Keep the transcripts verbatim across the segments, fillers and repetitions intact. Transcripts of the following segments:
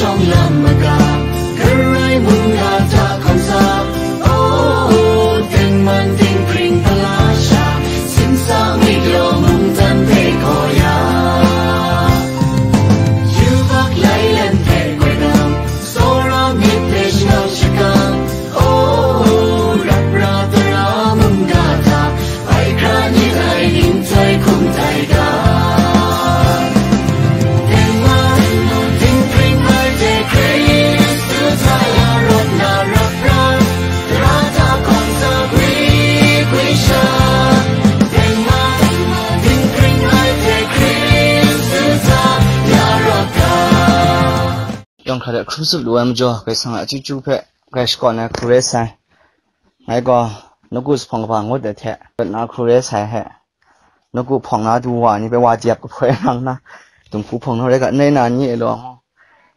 Tawng lam maga, karai mungga hta hkawm sa, oh, tengman dinghpring pala sha, simsa myit law mungdan hpe gaw ya. Yubak lai lam hpe goi dam, tsawra myit hpe shangang shakang, oh, rap ra tara mungga hta, Bai hkra ni ai ning tai hkum tai ga. Tengman, dinghpring ai hte Hkristu hta ya rawt na rap ra, ra hta hkawm sa gwi gwi sha. Tengman, dinghpring ai hte Hkristu hta ya rawt ga. Yawng hkra de hkru tsup lu ai majaw, Karai Kasang a chyeju hpe grai shakawn ai hku rai sai. Ngai gaw, nawku zuphpawng kaba ngut ai hte, rat na hkru rai sai hte, nawku hpawng na du wa ni hpe wa dep kahpoi nang na, dinghku hpawng naw rai ga, n rai na n ye law,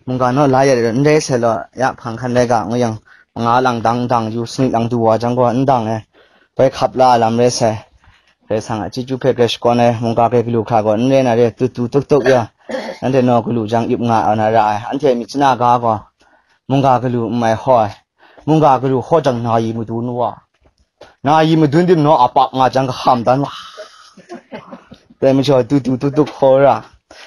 mungga naw la ya n rai sai law, ya hpang hkan rai ga, ngu yang, manga lang dang dang yu, sanit lang du wa jang gaw, n dang ai, bai hkap la ai lam rai sai. Karai Kasang a chyeju hpe grai shakawn ai, mungga hkrai galu hkra gaw, n rai na re, tut tu tuk tuk ya, nanhte naw galu jang ip nga ai na ra ai, anhte myit chana ga gaw, mungga galu n mai hkaw ai, mungga galu hkaw jang na yi madun wa, na yi madun tim naw a pap nga jang kaham dan wa. Dai majaw, tu tu tu tu hkaw ra.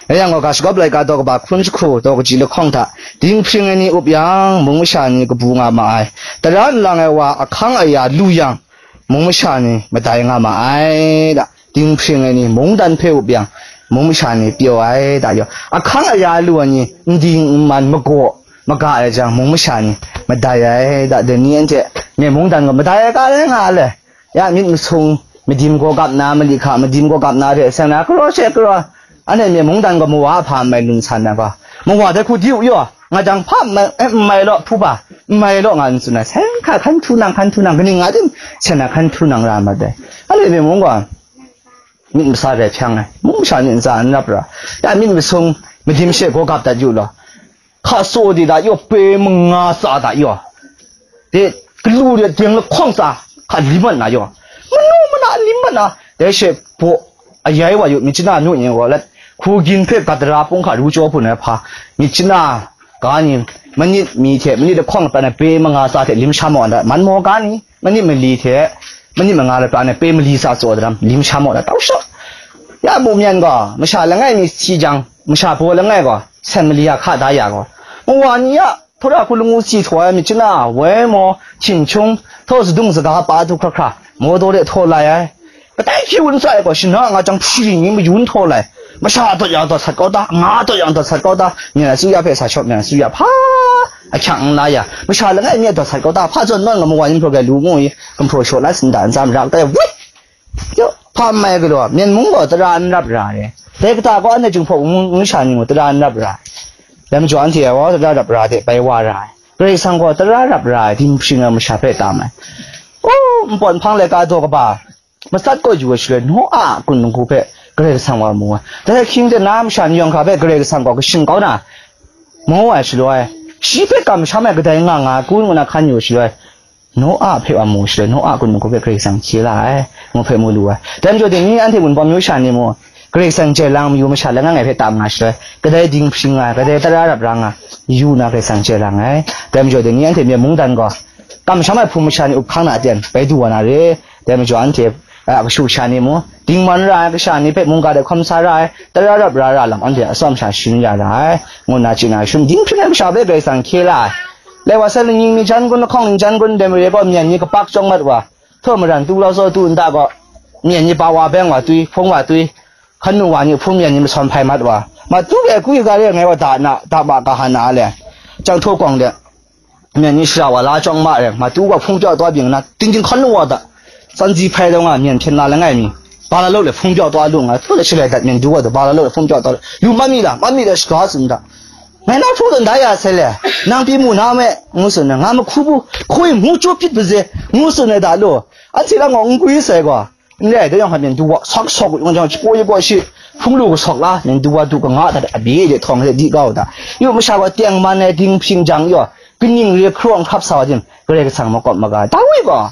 Rai yang gaw, ga shagawp laika daw kaba hkrun jahku daw kaji lahkawng hta, dinghpring ai ni up yang, mung masha ni kabu nga ma ai. Tara nlang ai wa ahkang aya lu yang, mung masha ni madai nga ma ai. Da, dinghpring ai ni mungdan hpe up yang, mung masha ni pyaw ai. Da yaw, ahkang aya lu ai ni, n ding n man, magaw, maga ai jang, mung masha ni madai ai. Da, dai ni anhte myen mungdan gaw madai ai ka rai nga le. Ya myit masung, madim gaw gap na, mali hka madim gaw gap na hte seng na, karaw she karaw, anhte myen mungdan gaw mawa hpa n mai lun san na gaw, mawa dai hku di u yaw, nga jang hpa n mai, eh, n mai law, hpu ba, n mai law, nga n tsun ai, seng hka hkan htu nang, hkan htu nang, kaning nga tim, seng na hkan htu nang ra mat ai. Anhte myen mung gaw, myit masa rai hpyang ai, mung masha ni ntsa n rap ra, ya myit masung, madim she gaw gap dat yu law, hka tsaw de da yaw, pe manga tsa da yaw, de, galu de deng lahkawng tsa, hka lim mat na yaw, manu mana lim mat na, dai she baw ayai wa yu, myit chana nu yin gaw let, hku gin hpe gat dara pung hka ru chyaw hpun ai hpa, myit chana ga ni, manit mi hte manit lahkawng pran ai pe manga tsa hte lim sha maw na, man maw ga ni, manit mali hte manit manga lapran ai pe mali tsa tsaw daram, lim sha maw na, tau shawk. Ya mu myan gaw, masha langai mi si jang, masha baw langai gaw, sen mali ya hka da ya gaw, mawa ni ya, hpara hku lamu si htaw ai myit chana, woi maw, hkying chyung, htaw sadung saga pa du hkra hkra, maw daw de htaw lai ai. Kadai hpyi wun sa ai gaw, shana nga jang hpyi ring ni mayun htaw lai. Masha dawt yang dawt sat kau ta, nga dawt yang dawt sat kau ta, myen a tsu ya hpe sa shawt, myen a tsu ya hpa ahkyang n la ya, masha langai mi a dawt sat kau ta, hpa zawn nawn nga mawa yin hpraw gai lu mu i, gumhpraw shaw la sin da n tsam rak tai, woi! Yo, hpa n mai galaw, myen mung gaw tara n rap ra ai. Dai kata gaw anhte Jinghpaw mung, mung sha ni mung tara n rap ra ai. Dai majaw anhte gaw tara rap ra de bai wa ra ai. Karai Kasang gaw tara rap ra ai, dinghpring ai masha hpe tam ai. O, npawt nhpang laika daw kaba, matsat kaw yu ai shaloi, Noa a kun dinghku hpe Karai Kasang wa mu ai. Dai hkying de na masha ni yawng hkra hpe Karai Kasang gaw kashing kau na, mu ai shaloi, shi hpe kamsham ai kadai nga nga ai kun ngu na hkan yu ai shaloi, Noa hpe wa mu shaloi, Noa a kun dinghku hpe Karai Kasang hkye la ai, ngu hpe mu lu ai. Dai majaw, dai ni anhte Wunpawng myu sha ni mu, Karai Kasang chye lang mayu masha langai ngai hpe tam nga shaloi, kadai dinghpring nga, kadai tara rap ra nga, yu na Karai Kasang chye lang ai. Dai majaw, dai ni anhte myen mungdan gaw, kamsham ai hpung masha ni up hkang na aten, bai du wa na re. Dai majaw, anhte a kashu kasha ni mu, dingman ra ai kasha ni hpe mungga de hkawm sa ra ai, tara rap ra ra lam anhte atsawm sha sharin ya ra ai, ngu nna chye na, shum dinghpring ai masha hpe Karai Kasang hkye la ai. Lai wa sai, lungning ni jan gun, lahkawng ni jan gun, dai mare gaw myen ni kapak chyawng mat wa, htaw maran tu lau zaw tu nta gaw, myen ni pa wa beng wa twi, hpung wa twi, hkan nu wa ni hpung myen ni masawn hpai mat wa, matu e kui ga re ngai wa da na, da ma ga han na le, chyang htaw kawng de, myen ni shara wa la chyawng ma re, matu gaw hpung pyaw taw byin na, ting ting hkan nu wa da, tsan zi hpai dau nga myen hpyen na langai mi, ba la lo le hpung pyaw taw lu nga, htaw de shalai dat myen du wa da, ba la lo le hpung pyaw taw lu, yu ma mi la, ma mi le shaga tsun da. Ngai na hpung tawn da ya sai le, nang pyi mu na me, ngu tsun ai, nga mahku bu, hkoi mu chyu pyit pazet, ngu tsun ai da lu, anhte la ngaw n gwi sai gaw, n re ai, dai yawng hkan myen du wa, sak sawk yawng jang, shapaw yi gaw shi, hpung lu kasawk la, myen du wa du kanga hta de, abye de htawng de di kau da. Yu masha gaw tengman ai dinghpring jang yaw, kaning re hkrawng hkrap sa wa tim, Karai Kasang makawp maga ai. Dawi gaw,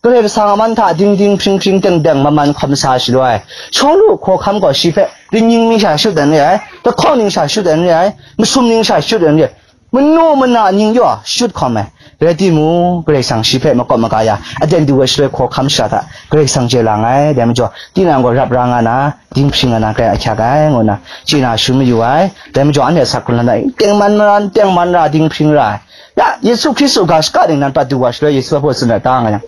Karai Kasang a man hta dingding hpring hpring teng teng maman hkawm sa shaloi, Shawlu hkawhkam gaw shi hpe ringning ning sha shut dan re ai, lahkawng ning sha shut dan re ai, masum ning sha shut dan re ai, manu mana ning yaw shut hkawm ai. Rai timung, Karai Kasang shi hpe makawp maga ya, aten du ai shaloi hkawhkam shara hta Karai Kasang chye lang ai. Dai majaw, tinang gaw rap ra nga na, dinghpring nga na, grai ahkyak ai, ngu na, chye na shu mayu ai. Dai majaw, anhte asak hkrung na, tengman mara, tengman ra, dinghpring ra ai. Ya, Yesu Hkristu ga shaka ning nan pat du wa shaloi, Yesu hpe tsun ai ta nga yang,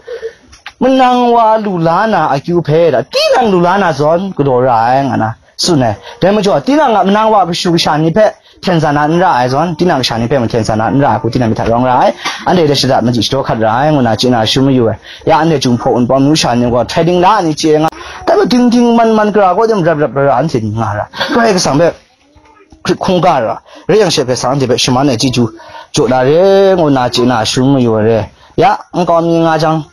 manang wa lu la na akyu hpe, da, tinang lu la na zawn, galaw ra ai, nga na, tsun ai. Dai majaw, tinang a manang wa kashu kasha ni hpe hten sa na n ra ai zawn, tinang kasha ni hpe mung hten sa na n ra ai hku, tinang myit hta rawng ra ai. Anhte de shada machyi shadaw hkat ra ai, ngu na, chye na shu mayu ai. Ya, anhte Jinghpaw Wunpawng amyu sha ni gaw, htai ding la ni chye nga, dai majaw, dingding man man gara gaw, dem rap rap gara anhte ni nga ra. Karai Kasang hpe hkrit hkungga ra, rai yang, shi hpe sa anhte hpe shaman ai chyeju jaw na re, ngu na, chye na shu mayu ai re. Ya, nkau mi nga jang,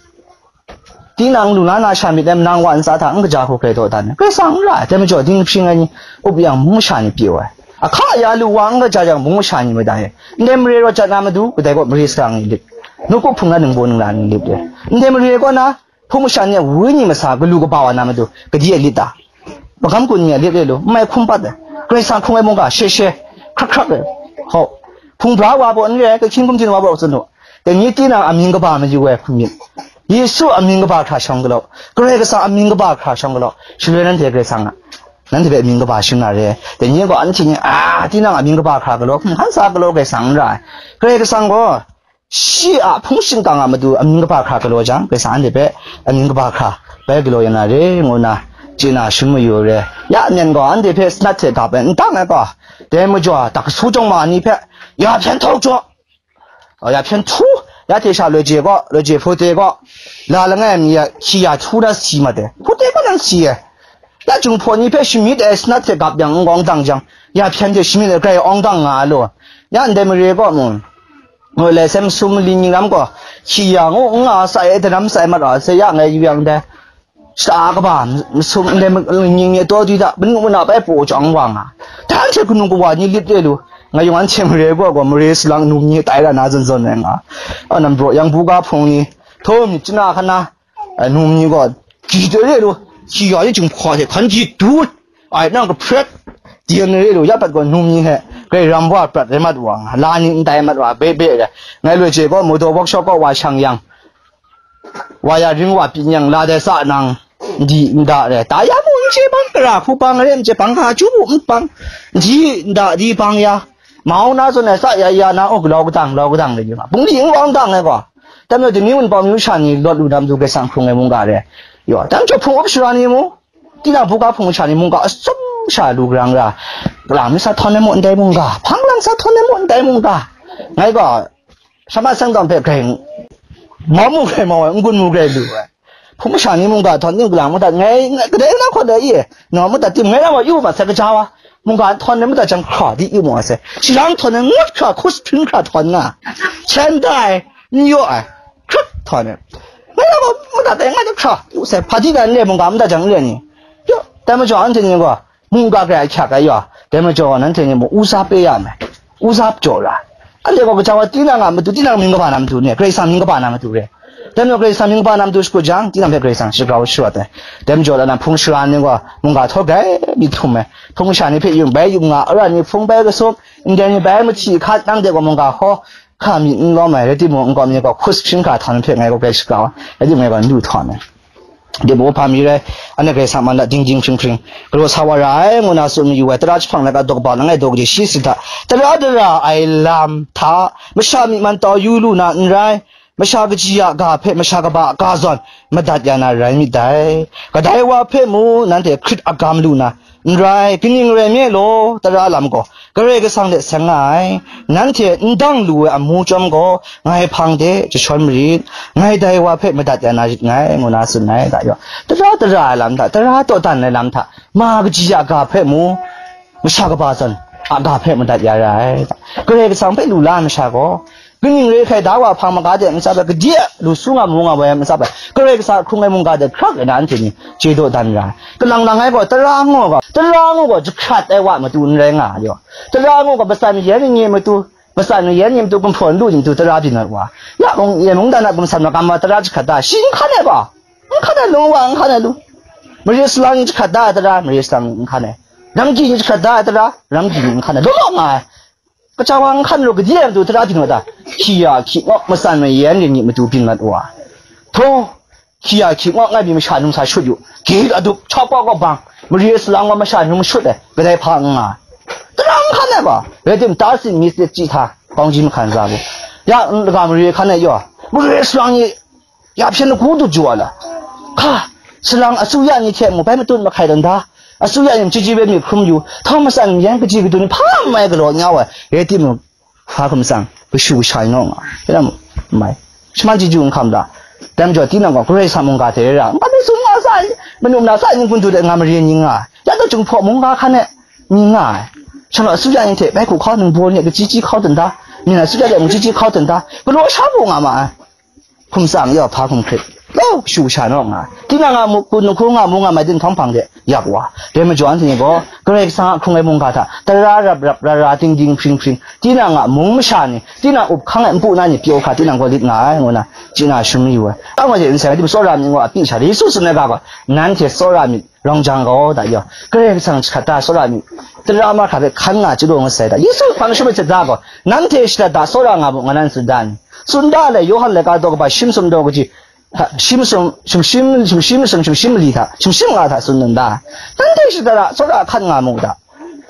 tinang lu la na sha myit ai manang wa ntsa hta n kaja hku grai dawdan ai. Karai Kasang n ra ai, dai majaw, dinghpring ai ni up yang, mung masha ni pyi wa ai. Ahka ya lu wa n kaja jang, mung masha ni madat ai. Ndai mare rawt jat na matu, kadai kaw mare saga ni lit, nawku hpung na ningbaw ningla ni lit ai. Ndai mare kaw na, hpung masha ni a wenyi masa galu kaba wa na matu, kadi e lit ta? Magam kun ni a lit re lu, n mai hkum pat ai. Karai Kasang hkrung ai mungga, she she, hkrak hkrak ai. Hau. Hpung bra wa baw n re ai, kahkying hkum htin wa baw tsun u. Dai ni tinang amying kaba mayu ai hku myit. Yesu amying kaba hkra shawng galaw, Karai Kasang amying kaba hkra shawng galaw, shaloi nanhte Karai Kasang a, nanhte hpe amying kaba shing na re. Dai ni gaw anhte ni, a, tinang amying kaba hkra galaw, hkum hkan sa galaw Karai Kasang n ra ai. Karai Kasang gaw, shi a hpung shingkang a matu amying kaba hkra galaw jang, Karai Kasang anhte hpe amying kaba hkra bai galaw ya na re, ngu na, chye na shu mayu ai re. Ya, myen gaw anhte hpe sanat hte gap ai n dang ai gaw, dai majaw, dakasu jawng ma ni hpe, ya hpyen htau jaw, ya hpyen htu, ya hte sha loi je gaw, loi je hpawte gaw, la langai mi ya hkyi ya htu na si mat ai, hpawte gaw nan si ai. Ya Jinghpaw ni hpe shamyit ai sanat hte gap yang n awng dang jang, ya hpyen hte shamyit ai grai awng dang nga ai law, ya ndai mare kaw mung, ngu lai sai, masum mali mying ram gaw, hkyi ya ngu n nga sa e, daram sa e mat wa se, ya ngai yu yang dai, shata kaba, masum ndai mying ni ataw di hta, manu mana bai pru chyawm wa nga, dan hte kanu kawa ni lit re lu, ngai yung anhte mare kaw gaw, mare salang num ni tai ra na zawn zawn ai nga, a, nam braw yang buga hpung ni, htum, chana hkana, ai, num ni gaw, gyi doi re lu, hkyi ya ni Jinghpaw hte hkan gyi du, ai, nang kahpret, ding re lu, ya pat gaw num ni hte, grai ram wa prat rai mat wa nga, la ni n tai mat wa, be be re. Ngai loi je gaw, motor workshop kaw wa shang yang, wa ya ring wa pyin yang, la dai sa nang, n di n da re. Ta ya mu n chye bang, kara hku bang re n chye bang, ga chyu bu n bang, n di n da di bang ya, mau na zawn ai sa ya ya na, o, galau gadang, galau gadang re yu nga, bungli n wang dang ai gaw. Dai majaw, dai ni Wunpawng amyu sha ni lawt lu na matu, Karai Kasang hkrung ai mungga re. Yaw, dai majaw, hpung up sara ni mu, tinang buga hpung sha ni mungga atsum sha lu grang ra, kalang mi sa htawn ai mu ndai mungga, hpang lang sa htawn ai mu ndai mungga, ngai gaw, sama seng dawng hpe grai, mau mu grai mau ai, n-gun mu grai lu ai. Hpung masha ni mungga htawn ning kalang mu dat, ngai, ngai, kadai na hkawn dai i, nau mu dat tim, ngai na wa yu ma sai kaja wa, mungga htawn ai mu dat jang hkra di yu ma wa sai, shadang htawn ai ngut hkra, hkus hpring hkra htawn nga, hkyen da ai, n yaw ai, hkrat htawn ai, ngai na wa mu dat ai, ngai na hkra yu sai, hpa di na n re, mungga mu dat jang n re ni? Yaw, dai majaw anhte ni gaw, mungga grai ahkyak ai yaw, dai majaw nanhte ni mung uza pe ya mai, uza jaw ra ai. Anhte gaw kaja wa tinang a matu, tinang mying kaba na matu ni, Karai Kasang mying kaba na matu re. Dai majaw Karai Kasang mying kaba na matu shakut jang, tinang hpe Karai Kasang shagrau sharawt ai. Dai majaw, lana hpung sara ni gaw mungga htaw grai myit htum ai. Hpung masha ni hpe yung bai yung nga, ara ni hpung bai kasum, ndai ni bai mahti hkat, nang de gaw mungga hkaw hka myit n lawm ai, rai timung, nkau mi gaw hkus hpring hkra htawn hpe ngai gaw grai shagrau ai, rai timung, ngai gaw n du htawn ai. Dai majaw hpa mi rai, anhte Karai Kasang man hta dingding hpring hpring galaw sa wa ra ai, ngu na tsun mayu ai. Tara jahpang laika daw kaba langai daw kaji shi sin hta, tara dara ai lam hta, masha myi man tau yu lu na n rai, masha kaji a ga hpe masha kaba a ga zawn madat ya na rai myit dai. Kadai wa hpe mung nanhte hkrit agam lu na, n rai, kaning rai nme law, tara lam gaw Karai Kasang hte seng nga ai. Nanhte n dang lu ai amu chyawm gaw, ngai hpang de jashawn marit, ngai dai wa hpe madat ya na rit nngai, ngu na tsun ai, ga yaw. Tara dara ai lam hta, tara dawdan ai lam hta, ma kaji a ga hpe mung, masha kaba zawn a ga hpe madat ya ra ai. Karai Kasang hpe lu la ai masha gaw, kaning re hkai da wa hpang maga de matsat ai, kade lu su nga mu nga ai matsat ai, Karai Kasang a hkrung ai mungga de hkrak ai na, anhte ni chye dawdan ra ai. Kalang lang ai gaw, tara ngu gaw, tara ngu gaw jahkrat ai wa matu n rai nga ai yaw. Tara ngu gaw matsan yan ni matu, Matsan mayan ni matu, gumhpraw nlu ni matu tara byin mat wa. Ya mung, ya mungdan a gumsan magam wa tara jahkrat da, shi n hkan ai ba? N hkan ai lung wa, n hkan ai lung. Mare salang ni jahkrat da ai tara, mare salang n hkan ai. Ramgyi ni jahkrat da ai tara, ramgyi ni n hkan ai. Law law nga ai. Kaja wa n hkan ru, gade ai matu tara byin mat da. Hki ya hki ngawk, matsan mayan ni matu byin mat wa. Htaw, hki ya hki ngawk ngai mi masha num sa shut yu. Gyi adup, chawp wa gaw bang, mare salang wa masha num shut ai, kadai hpa n nga ai. Tara n hkan ai ba? Rai tim, ta sin mi sit chyi hta, kawng ji mahkan za bu. Ya, n-, laga mare hkan ai yaw, mare salang ni ya hpyen lagu dut jaw ai la. Hka, salang asuya ni hte mu bai matut mahkai dan da, asuya ni chyeju bai myit hkrum yu, htaw matsan mayan kaji kadu ni hpa n mai galaw n ya wa, rai timung, hpa hkum tsang, kashu kasha ni naw nga, rai mu, n mai. Shaman chyeju n hkam da. Dai majaw, tinang gaw, Karai Kasang mungga hte rai ra, n-, n-, tsun nga sa ai, manu mara sa ai, n-, n-, dut ai nga mare ni nga ai. Ya taw, Jinghpaw mungga hkan e ni nga ai. Shaloi asuya ni hte bai hku hkau, ningbaw ni a kachyichyi hkau dan da, myen asuya de mung chyichyi hkau dan da, galaw sha bu nga ma ai. Hkum tsang yaw, hpa hkum hkrit, law kashu kasha naw nga ai. Tinang a mu, kun, hku nga mu nga mai din, hpang hpang de yak wa. Dai majaw, anhte ni gaw Karai Kasang a hkrung ai mungga hta tara rap rap, ra ra, ting ting, hpring hpring, tinang a mung masha ni, tinang up hkang ai npu na ni pyaw hkra, tinang gaw lit nga ai, ngu na chye na sharum yu ai. Ang wa hte nseng ai tim tsawra myit ngu a pyi sha, Yesu tsun ai ga gaw, nanhte tsawra myit rawng jang gaw, da yaw, Karai Kasang jahkrat da tsawra myit, tara mahkra hpe hkan nga chyalu nga sai da. Yesu hpang shawng myit hte da gaw, nanhte shada da tsawra nga mu, nga nan tsun da ni? Tsun da le, Yawhan laika daw kaba, shim sum daw kaji, hta, shim sum, shim shim, shim shim sum, shim shim mali hta, shim shim nga hta tsun dan da. Nanhte shada da tsawra hkan nga mu da.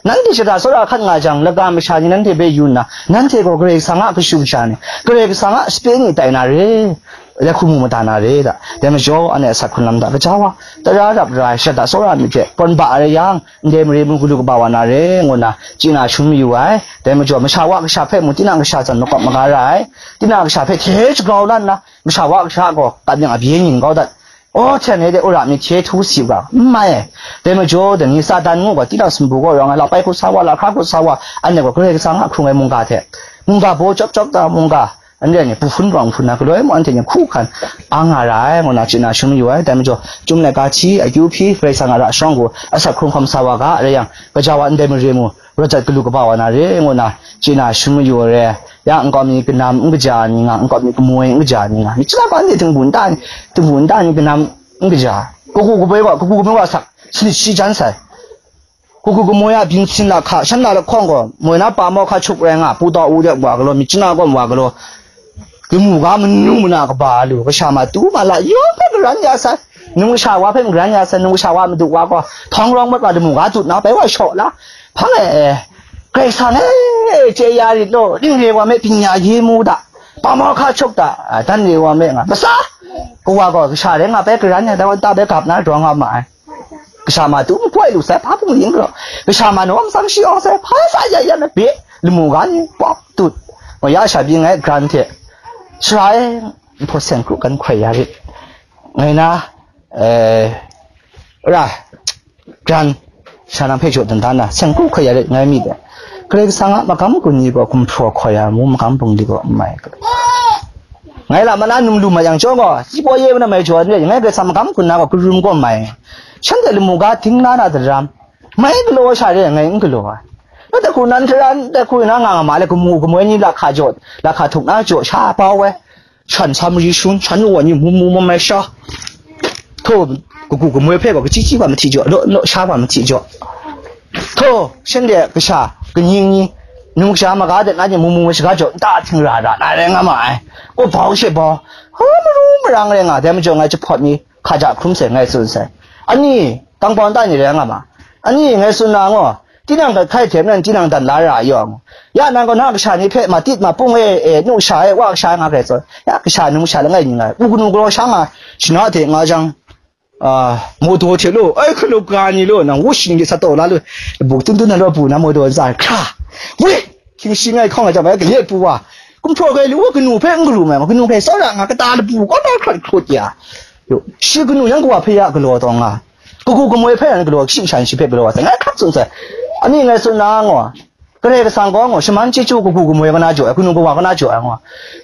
Nanhte shada tsawra hkan nga jang, laga masha ni nanhte hpe yu nna, nanhte gaw Karai Kasang a kashu kasha ni, Karai Kasang a sape ni tai na re, ai hku mu mada na re da. Dai majaw, anhte asak hkrung lam hta, kaja wa tara rap ra ai, shada tsawra myit hte kawn ba ai rai yang, ndai mare mung galu kaba wa na re, ngu nna chye na sharum yu ai. Dai majaw, masha wa kasha hpe mung, tinang kasha hta makawp maga ra ai, tinang kasha hpe hte shagrau la nna, masha wa kasha gaw kat myang a byen yin kau dat. Aw, hten e de, wora myit hte htu si u ga, n mai ai. Dai majaw, dai ni Satan ngu gaw, tinang sumpu gaw rawng ai, lakpai hkut sa wa, lahkra hkut sa wa, anhte gaw Karai Kasang a hkrung ai mungga hte, mungga baw chyawp chyawp ta mungga, anhte ni bu hpun rawng hpun na, galoi mung anhte ni hku hkan ang nga ra ai, ngu na chye na sharum yu ai. Dai majaw, Chyum laika hti, akyu hpyi, Karai Kasang a ra sharawng gaw asak hkrung hkawm sa wa ga, rai yang, kaja wa ndai mare mu, rawt jat galu kaba wa na re, ngu na chye na sharum yu ai re. Ya nkau mi kanam n kaja ni nga, nkau mi kamoi n kaja ni nga, myit chyalang gaw anhte tinghpu nta ni, tinghpu nta ni kanam n kaja, kagu kamoi wa, kagu kamoi wa sak, sanit shi jan sai. Kagu kamoi a byin sin lahka, shan na lahkawng gaw, moi na pa mau hka chup rai nga, pu taw u de wa galaw, myit chyalang gaw wa galaw, lamu ga manu mana kaba lu, kasha ma tu ma la, yawng hpe garan ya sai. Num kasha wa hpe n-, garan ya sai, num kasha wa madu wa gaw, htawng rawng mat wa lamu ga dut na, bai wa shaw la, hpang e, e, Karai Kasang e, chye ya rit law, ning re wa me, byin ya ye mu da, pa mau hka chuk da, a, dan re wa me nga, masa, kawa gaw kasha rai nga, bai garan ya, dai wa nta bai gap na, rawng nga ma ai. Kasha ma tu makoi lu sai, hpa bungling galaw, kasha ma naw matsang shi awng sai, hpa sa ya ya na be, lamu ga ni pawk tut, wa ya sha byin ai garan hte, sara e, nhpaw seng kru kan hkoi ya rit. Ngai na, eh, ra, gran, sha nang hpe jaw dan dan na, seng kru hkoi ya rit ngai myit dai. Karai Kasang a magam gun ni gaw gumhpraw hkoi ya mu, magam bungli gaw n mai. Ngai la mana num lu ma yang chyawm gaw, si paw ye na mai jaw n rit, ngai Karai Kasang magam gun na gaw karum gaw mai. Shanhte lamu ga ding la na daram, mai galaw sha re ngai n galaw ai. Na dai hku nan htaran, dai hku na nga nga ma le, gamu gamoi ni lahka jaw, lahka htuk na jaw, sha bau ai. Shan sa mari shun, shan wa ni mu mu mamai sha. Htaw, kagu kamoi hpe gaw kachyi chyi wa mahti jaw, law, law sha wa mahti jaw. Htaw, shanhte kasha, kaning ni, num kasha maga de na ni mu mu shaga jaw, nta htingra ra na rai nga ma ai. Gaw bau she bau, ha maru marang rai nga, dai majaw ngai jahpawt mi, hkaja hkrum sai ngai tsun sai. Ani, kangpawng nta ni rai nga ma. Ani, ngai tsun na ngaw, tinang hkai hte maren tinang dan la ra ai yawng. Ya nang gaw na kasha ni hpe matit mapung e, e, nu sha e, wa kasha e nga hkrai tsaw. Ya kasha num sha langai ni nga ai. U kanu galaw sha nga, shana hte nga jang, a, modaw hte law, ai, hkalup ga ni law, nang wu shing de sa taw la lu, buk tun tun na law bu na modaw ntsa hkra. We! Hkying shi ngai hkawng ai jang, ai, gale pru wa. Gumhpraw grai lu, kanu hpe n garu mai ma, kanu hpe tsawra nga, kata labu kaw na hkrat hkrut ya. Yo, shi kanu yang kawa hpe ya galaw taw nga. Kagu kamoi hpe nan galaw, shi shan shi hpe galaw wa sai, ngai hkap tsun sai. Ani ngai tsun na ngaw, Karai Kasang gaw ngaw, shaman chyeju kagu kamoi kana jaw ai, kanu kawa kana jaw ai ngaw.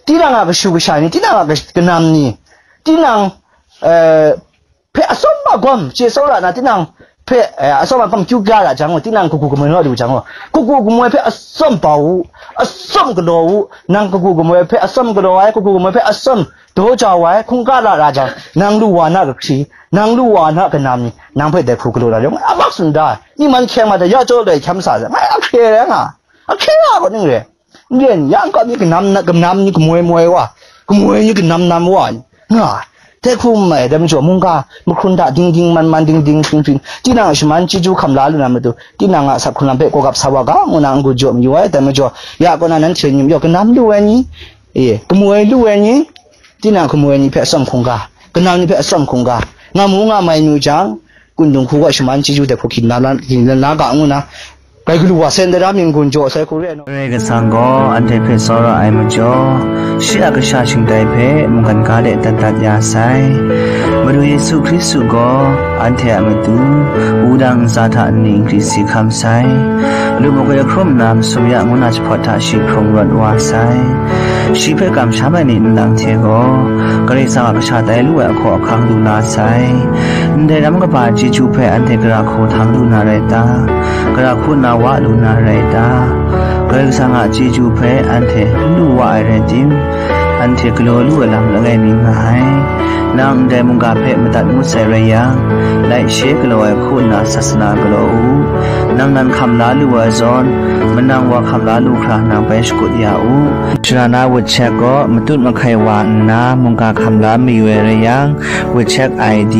Tinang a kashu kasha ni, tinang a kash-, kanam ni, tinang, eh, hpe atsawm agawm chye tsawra na, tinang hpe, eh, atsawm agawm kyu kya ra jang gaw, tinang kagu kamoi naw lu jang gaw, kagu kamoi hpe atsawm bau u, Atsawm galaw u, nang kagu kamoi hpe atsawm galaw ai, kagu kamoi hpe atsawm daw jau ai, hkungga la ra jang, nang lu wa na kahkri, nang lu wa na kanam ni, nang hpe dai hku galaw na rai, ngai a bak tsun da, myi man hkyeng ma hta ya jaw loi hkyam sa, ngai a hkye rai nga, a hkye nga kaw ning re, n re ni, ya nkau mi kanam na, kanam ni kamoi moi wa, kamoi ni kanam nam wa, nga, dai hku n mai, dai majaw, mungga mahkrun hta ding ding man man, ding ding hpring hpring, tinang a shaman chyeju hkam la lu na matu, tinang a asak hkrun lam hpe gawgap sa wa ga, ngu na n-gun jaw mayu ai, dai majaw, ya kaw na nanhte ni majaw, kanam lu ai ni, e, kamoi lu ai ni, tinang kamoi ni hpe atsawm hkungga, kanam ni hpe atsawm hkungga, nga mu nga mai nu jang, kundung hku gaw shaman chyeju dai hku hkyin la, la, hkyin la ga, ngu na, gai galu wa sen dai ra mying gun jaw sai hku re ai naw. Karai Kasang gaw anhte hpe tsawra ai majaw, shi a kasha shingtai hpe mungkan ga de dat dat ya sai. Madu Yesu Hkristu gaw anhte a matu, wudang ntsa hta nni nkri si hkam sai. Lubuk e hkrum nna masum ya ngu na jahpawt hta shi hkrung rawt wa sai. Shi hpe kamsham ai ni nlang hte gaw, Karai Kasang a kasha tai lu ai ahkaw ahkang lu na sai. Ndai ram kaba chyeju hpe anhte gara hku htang lu na rai ta? Gara hku na wa lu na rai ta? Karai Kasang a chyeju hpe anhte n lu wa ai rai tim, anhte galaw lu ai lam langai mi nga ai. Nang ndai mungga hpe madat ngut sai rai yang, laishe galaw ai hku nna sasana galaw u. Nang nan hkam la lu ai zawn, manang wa hkam la lu hkra nang bai shakut ya u. Shara na wut chek gaw matut mahkai wa nna mungga hkam la mayu ai rai yang, wut chek I D,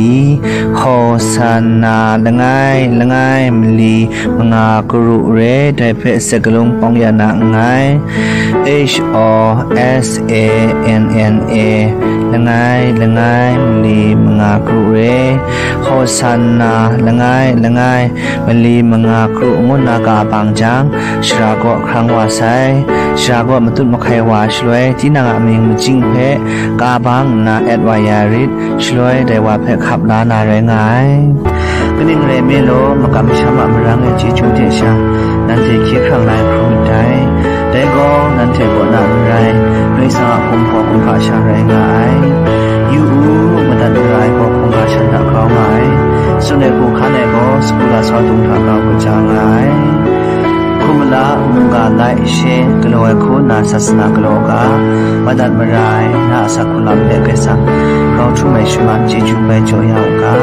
Hosanna langai langai mali manga karu re, dai hpe sek galung pawng ya na nngai. H O S A N N A langai langai mali manga karu re, Hosanna langai langai mali manga karu ngu na ka bang jang, shara gaw hkrang wa sai. Shara gaw matut mahkai wa shaloi, tinang a amying majing hpe ka bang nna et wa ya rit, shaloi dai wa hpe hkap la na rai nga ai. Kaning rai nme law, makam masham a marang e chyeju hte sha, nanhte hkye hkrang lai hkrum ndai. Dai gaw, nanhte kaw na n rai, Karai Kasang a kumhpaw kumhpa sha rai nga ai. Yu u, madat mara ai gaw hkungga shan hta grau nga ai. Tsun ai hku hkan ai gaw, sagu lasau dung hta grau kaja nga ai. Hkum mala, mungga laishe galaw ai hku nna sasana galaw u ga, madat mara ai na a asak hkrun lam hpe Karai Kasang grau htum ai shaman chyeju bai jaw ya u ga.